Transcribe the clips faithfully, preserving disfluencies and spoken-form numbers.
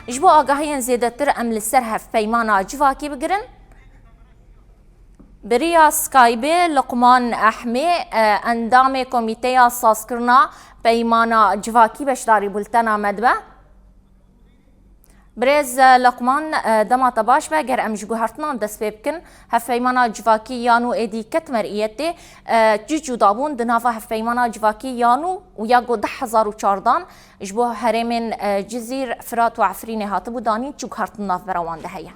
Ji bo agahiyên zêdetir em li ser hevpeymana civakî bigirin. Bi riya Skypeê Luqman Ehmê, e, endamê Komîteya Sazkirina Peymana Civakî beşdarî bultena me dibe. Birêz, e, Luqman, e, dema te baş be, ger em ji guhertinan dest pê bikin, hevpeymana civakî ya nû êdî ket meriyetê, e, çi cuda bûn di nava hevpeymana civakî ya nû û ya ku du hezar û çardan ji bo herêmên, e, Cizîr, Firat û Efrînê hatibû danîn, çi guhertin navbera wan de heye?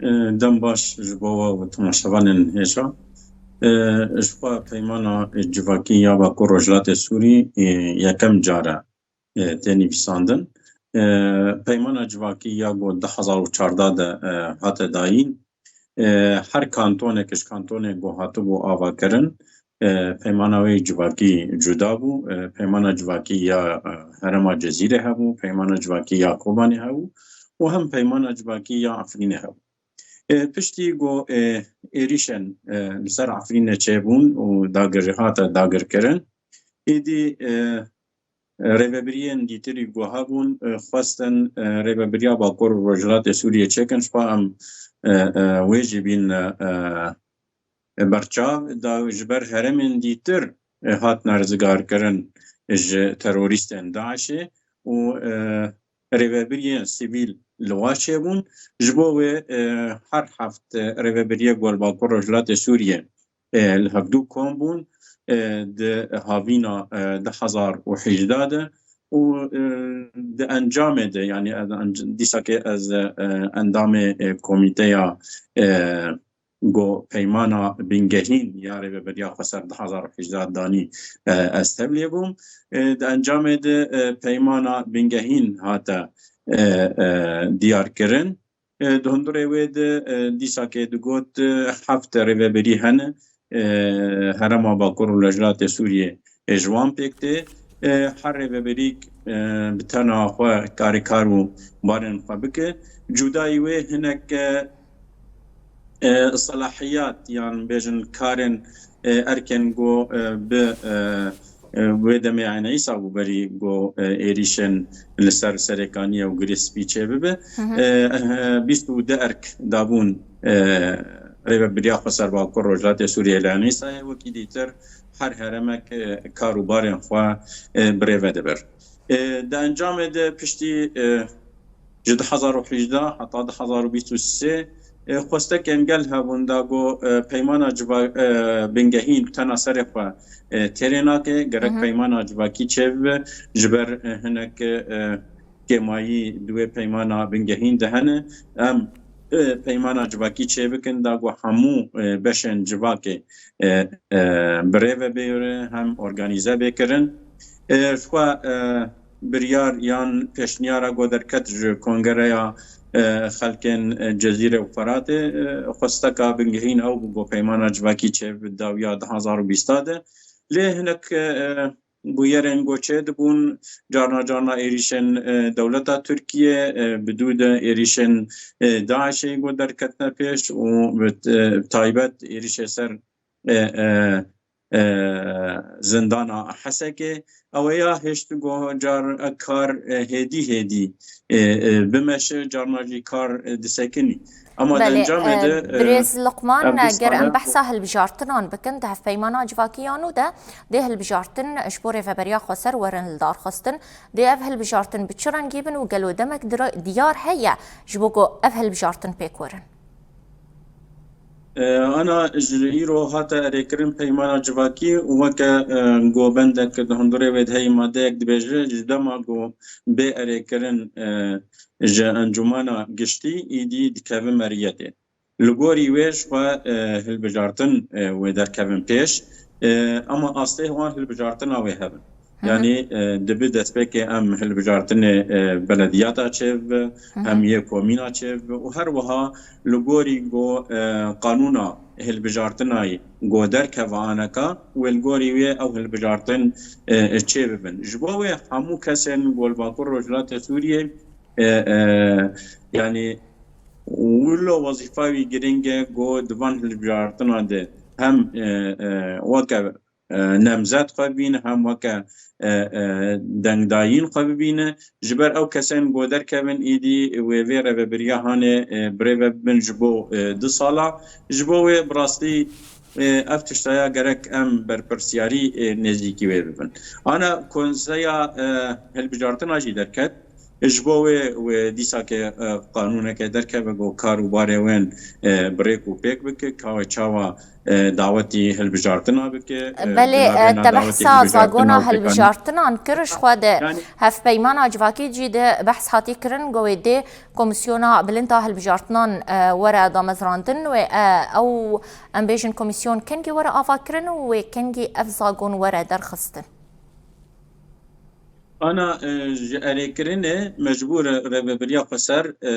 E, dem baş ji bo we û temaşevanên hêja. E, ji xwe peymana civakî ya Bakur Rojhilatê Sûrî, e, yekem car e, e, tê nivîsandin. E, peymana civakî ya ku du hezar û çardeh de, e, hate dayîn, e, her kantonek ji kantonê ku hatibû avakirin, e, peymana wê civakî cuda bû. E, peymana civakî ya, e, herêma Cezîrê hebû, peymana civakî ya Kobanê hebû û hem peymana civakî ya Efrînê hebû. E, piştî ku, e, êrîşên, e, li ser Efrînê çêbûn û dagir hate dagirkirin, êdî, e, rêvebiriyên dîtirî ku hebûn, e, xwestin, e, rêvebiriya Bakur û Rojhilatê Sûriyê çêkin, ji xwe em, e, e, wê jî bîn, e, e, berçav, da ji ber herêmên dîtir, e, hatine rizgarkirin ji terorîstên DAIŞê û, e, rêvebiriyên sivîl li wa çêbûn. Ji bo wê, e, her heft, e, rêvebiriyê ku li Bakur Rojhilatê Sûriyê, e, li hevdû kom bûn, e, di havîna, e, du hezar û hejdeh de û, e, di encamê de, yanî, e, enc-, dîsa ke ez, e, endamê, e, komîteya, e, ku peymana bingehîn ya Rêveberiya Xweser du hezar û hejdeh danî, e, ez tevlê bûm. E, di encamê de, e, peymana bingehîn hate, e, e, diyarkirin. E, di hundirê wê de, e, dîsa ke digot, e, heft rêveberî hene, e, herêma Bakur û Rojhilatê Sûriyê, e, ji wan pêk tê. E, her rêveberîk, e, bi tena xwe karê kar û barên xwe bike. Cudayî wê hinek, e, e, selahiyat yan bêjin karên, e, erkên ku, e, bi, e, e, wê demê Eyne Îsa bû berî ku, e, êrîşên li ser Serêkaniyê û Girê Spî çêbibe. Hı hı. E, e, bîst û du erk dabûn, e, Rêvebiriya Xweser Bakur Rojhilatê Sûriyê li Eyne Îsayê, wekî dîtir her heremek, e, kar û barên xwe, e, bi rê ve dibir. E, di encamê de piştî, e, ji du hezar û hejdeh heta du hezar û bîst û sê, e, xwestekên gel hebûn da ku, e, peymana civa-, e, bingehîn tena serê xwe, e, têrê nake, gerek Hı hı. peymana civakî çêbibe, ji ber, e, hinek, e, kêmayî di wê peymana bingehîn de hene. Em, e, peymana civakî çêbikin da ku hemû, e, beşên civakê, e, e, bi rê ve bêre hem organîze bê kirin. E, ji xwe, e, biryar yan pêşniyara ku derket ji Kongereya, e, Xelkên, e, Cezîrê û Feratê, e, xwesteka bingehîn ew bû ku peymana civakî çêbibe dawiya du hezar û bîst de. Lê hinek, e, bûyerên ku çêdibûn, carna carna êrîşên, e, dewleta Tirkiye, e, bi dû de êrîşên, e, DAIŞê ku derketine pêş û bi, e, taybet êrîşê ser, e, e, e, zindana Hesekê. Ew ya hêşt ku car kar, e, hêdî hêdî, e, e, bimeşe, carna jî kar, e, disekinî. Ama di Belê, encamê e, de, e, Birêz Liqman, ev e, ger em dîsane behsa hilbijartinan bikin, di hevpeymana civakî ya nû de dê hilbijartin ji bo Rêveberiya Xweser werin lidarxistin. Dê ev hilbijartin bi çi rengî bin û gelo demek dira-, diyar heye ji bo ku ev hilbijartin pêk werin? E, ana ji îro hate erêkirin peymana civakî û weke, e, govendek di hundirê wê de heyî madeyek dibêje, ji dema ku bê erêkirin, e, ji Encûmena Giştî, îdî dikeve meriyetê. Li gorî wê ji xwe, e, hilbijartin, e, wê derkevin pêş, e, ama astê wan hilbijartina wê hebin. Hı hı. Yanî, e, dibi destpêkê em hilbijartinê, e, belediyata çêbibe, Hı hı. hem yê komîna çêbibe û her wiha li gorî ku, e, qanûna hilbijartinayê ku derkeve aneka, wê li gorî wê ew hilbijartin, e, çêbibin. Ji bo wê hemû kesên ku li Bakur Rojhilatê Sûriyê, e, e, yanî wilo wezîfa wî giring e ku di van hilbijartina de hem, e, e, weke e, nemzet xwe bibîne, hem weke, e, e, dengdayîn xwe bibîne. Ji ber ew kesên ku derkevin êdî wê vê rêvebiriya hanê, e, birêve bibin ji bo, e, du sala. Ji bo wê bi rastî, e, ev tiştaya gerek em berpirsiyarî, e, nêzîkî wê bibin. Ana konseya, e, hilbijartina jî derket. Ji bo wê, wê dîsake, e, qanûneke derkeve ku kar û barê wên, e, bi rêk û pêk bike, ka wê çawa, e, dawetî hilbijartina bike, e, Belê, di navê e, te navê behsa hilbijartina zagona û pêkanîn. Hilbijartinan kir, ji xwe de Yani hevpeymana civakî jî de behs hatî kirin, ku wê dê Komîsyona Bilind a Hilbijartinan, e, were damezrandin, wê, e, ew, em bêjin, komîsyon kengî were avakirin û wê kengî ev zagon were derxistin? Ana, e, ji erêkirinê mecbûr e rêvebiriya xweser, e,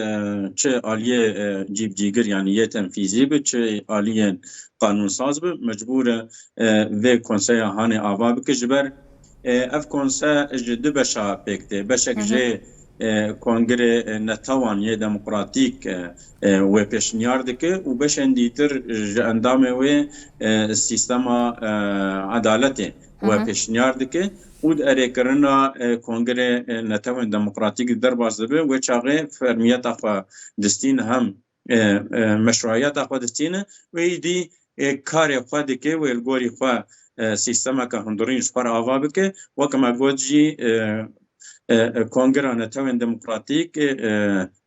çi aliyê, e, cîbicîgir, yanî yê tenfîzî bi, çi aliyên qanûnsaz bi, mecbûr e, e, vê konseya hanê ava bike. Ji ber, e, ev konse ji du beşa pêk tê. Beşek Hı hı. jê, e, kongirê, e, netewan yê demokratîk, e, e, wê pêşniyar dike û beşên dîtir ji endamê wê, e, sîstema, e, edaletê Hı wê hı. pêşniyar dike û di erêkirina, e, kongirê, e, netewên demokratîk derbas dibe, wê çaxê fermiyeta xwe distîne hem, e, e, meşruiyeta xwe distîne û êdî, e, karê xwe dike, wê li gorî xwe, e, sîstemeke hundirîn ji xwe re ava bike. Weke me got jî, e, e, e, Kongira Netewên Demokratîk, e, e,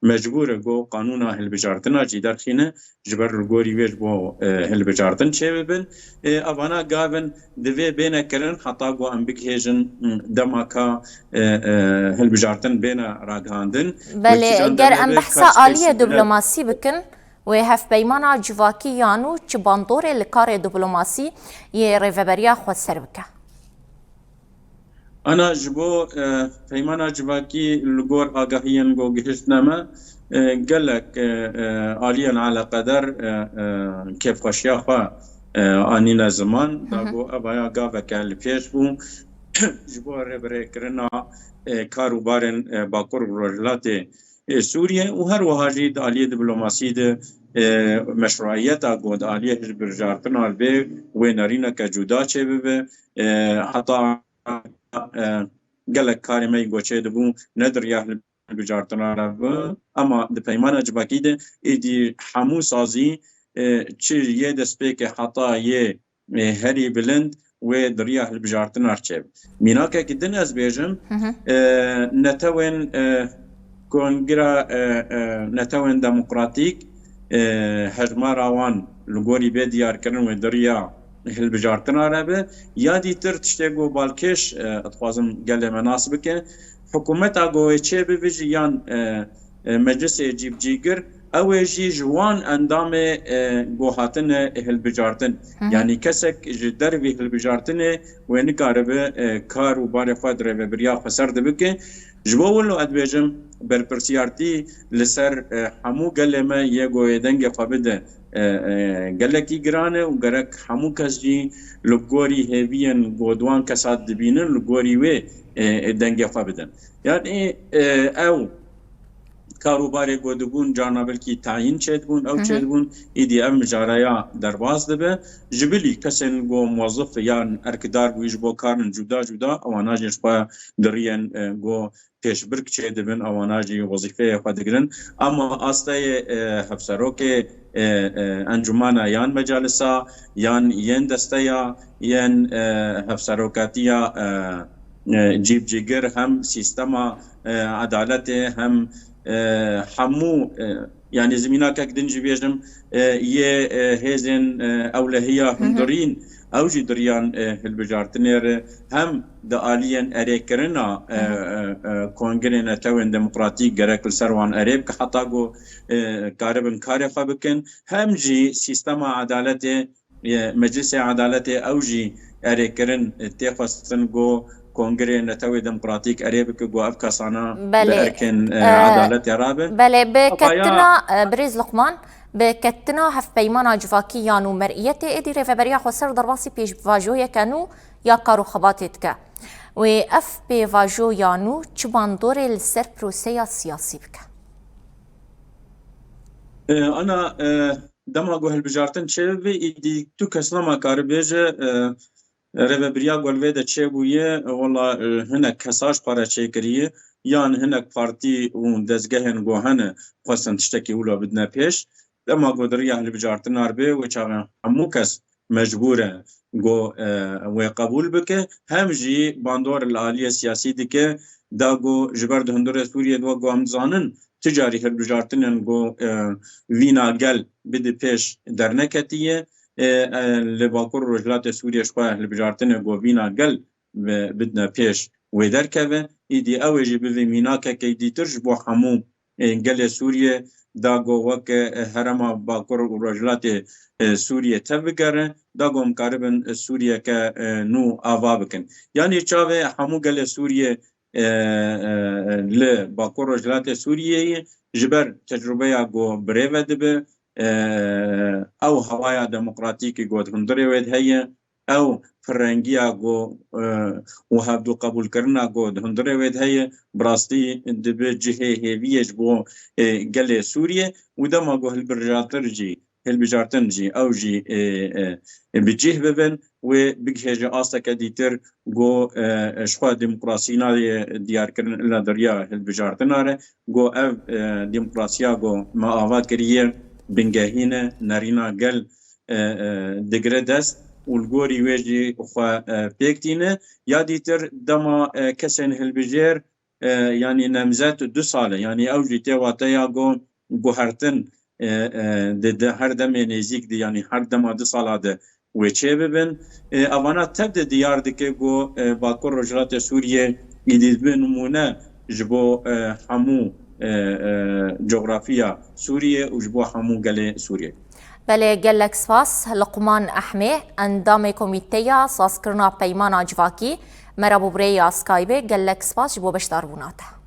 mecbûr e ku qanûna hilbijartina jî derxîne, ji ber li gorî wê ji bo, e, hilbijartin çêbibin. E, evana gavin divê bêne kirin heta ku em bigihêjin, m, dema ka, e, e, hilbijartin bêne ragihandin. Belê, Wekî ger em jandemê behsa kaç aliyê kesî diplomasî bikin, wê hevpeymana civakî ya nû çi bandorê li karê diplomasî yê rêveberiya xweser bike? Ana ji bo, e, peymana civakî li gor agahiyên ku gihiştine me, e, gelek, e, e, aliyên eleqeder, e, e, kêfxweşiya xwe, e, anîne ziman, da Hı hı. ku evaya gaveke li pêş bû ji bo rêbirêkirina, e, kar û barên, e, Bakur û Rojhilatê, e, Sûriye û her wiha jî di aliyê diplomasî de, e, meşruiyeta ku di aliyê hilbijartina bê wê nerîneke cuda çêbibe, e, heta, e, gelek karê me yî ku çêdibû ne di riya hilbijartina re bi, ema di peymana civakî de êdî hemû sazî, e, çi yê destpêkê heta yê, e, herî bilind wê di riya hilbijartina re çêbe. Mînakekî din ez bêjim, Hı hı. e, netewên, e, Kongira, e, e, Netewên Demokratîk, e, hejmara wan li gorî bê diyarkirin wê di riya hilbijartina re be. Ya dîtir tiştê ku balkêş, e, dixwazim gelê me nas bike, hikûmeta ku wê çêbibe jî yan, e, e, meclisê cîbicîgir, ew ê jî ji wan endamê, e, ku hatine hilbijartin. Hı hı. Yanî kesek ji dervî hilbijartinê wê nikaribe, e, kar û barê xwe di rêvebiriya xweser de bike. Ji bo wilo ez dibêjim, berpirsiyartî li ser, e, hemû gelê me yê ku yê dengê xwe bide, e, e, gelekî giran e û gerek hemû kes jî li gorî hêviyên ku di wan kesa dibînin, li gorî wê, e, e, dengê xwe bidin. Yanî, e, ew kar û barê ku dibûn, carna belkî tayîn çêdibûn, ew Hı hı. çêdibûn, îdî ev mijareya derbas dibe. Ji bilî kesên ku muwezif yan erkdar bûyî ji bo karin cuda cuda, ewana jî ji xwe di riyên, e, ku pêşbirk çêdibin, ewana jî wezîfeyê xwe digirin. Ama asteyê, e, hevserokê, e, e, encûmana yan mecalisa, yan yên desteya, yên, e, hevserokatiya, e, e, cîbcîgir hem sîstema, e, edaletê hem, e, hemû, e, yanî zimînakek din jî bêjim, e, yê, e, hêzên, e, ewlehiya Hı hı. hundirîn, ew jî di riyan, e, hilbijartinê re hem di aliyên erêkirina, e, Hı hı. e, e, Kongirê Netewên Demokratîk gerek li ser wan erê bike heta ku, e, karibin karê xwe bikin, hem jî sîstema edaletê, e, Meclisê Edaletê ew jî erêkirin, e, tê xwestin ku Kongirê Netewê Demokratîk erê bike ku ev kesana bi Belê, erkên, e, e, edaletê rabe. Belê, bi Hevaya ketina, e, birêz Luqman, bi ketina hevpeymana civakî ya nû meriyetê êdî Rêveberiya Xweser derbasî pêşvajoyeke nû ya kar û xebatê dike. Wê ev pêvajoya nû çi bandorê li ser proseya siyasî bike? E, ana, e, dema ku hilbijartin çêbibe, îdî tu kes nema kare bêje, e, Rêvebiriya ku li vê de çêbûye, wela, e, hinek kesa ji xwe re çêkiriye, yan hinek partî û dezgehên ku hene xwestin tiştekî wilo bidine pêş. Dema ku di riya hilbijartina re bê, wê çaxê hemû kes mecbûr e ku, e, wê qebûl bike. Hem jî bandor li aliyê siyasî dike, da ku ji ber di hundirê Sûriyê de, wek ku em dizanin, tu carî hilbijartinên ku, e, vîna gel bidi pêş derneketiye. E, e, li Bakur û Rojhilatê Sûriyê ji xwe hilbijartinê ku vîna gel bi-, bidine pêş wê derkeve. Îdî ew ê jî bivê mînakekê dîtir ji bo hemû, e, gelê Sûriyê, da ku wek, e, herêma Bakur û Rojhilatê, e, Sûriyê tevbigere, da ku em karibin, e, Sûriyeke, e, nû ava bikin. Yanî çavê hemû gelê Sûriyê, e, e, li Bakur Rojhilatê Sûriyeyê ji ber tecrûbeya ku bi rê ve dibe, e, ew hewaya demokratîkî ku di hundirê wê de heye, ew pirrengiya ku, e, û hevdû qebûlkirina ku di hundirê wê de heye, bi rastî dibe cihê hêviyê ji bo, e, gelê Sûriyê û dema ku hilbijartin jî, hilbijartin jî ew jî, e, e, bi cih bibin, wê bigihêje asteke dîtir ku, e, ji xwe demokrasî nayê diyarkirin, illa di riya hilbijartina re, ku ev, e, demokrasiya ku me ava kiriye, bingehîn e, nerîna gel, e, e, digire dest û li gorî wê jî xwe, e, pêk tîne. Ya dîtir dema, e, kesên hilbijêr, e, yanî nemzet du sal e, yanî ew jî tê wateya ku guhertin, e, e, di, di her demê nêzîk de, yanî her dema du sala de wê çê bibin. E, evana tev de diyar dike ku, e, Bakur Rojhilatê Sûriyê îdî dibe nimûne ji bo, e, hemû, e, e, cografiya Sûriyê û ji bo hemû gelê Sûriyê. Belê, gelek spas. Luqman Ehmê, endamê Komîteya Sazkirina Peymana Civakî, me re bû bi rêya Skypeê. Gelek spas ji bo beşdarbûna te.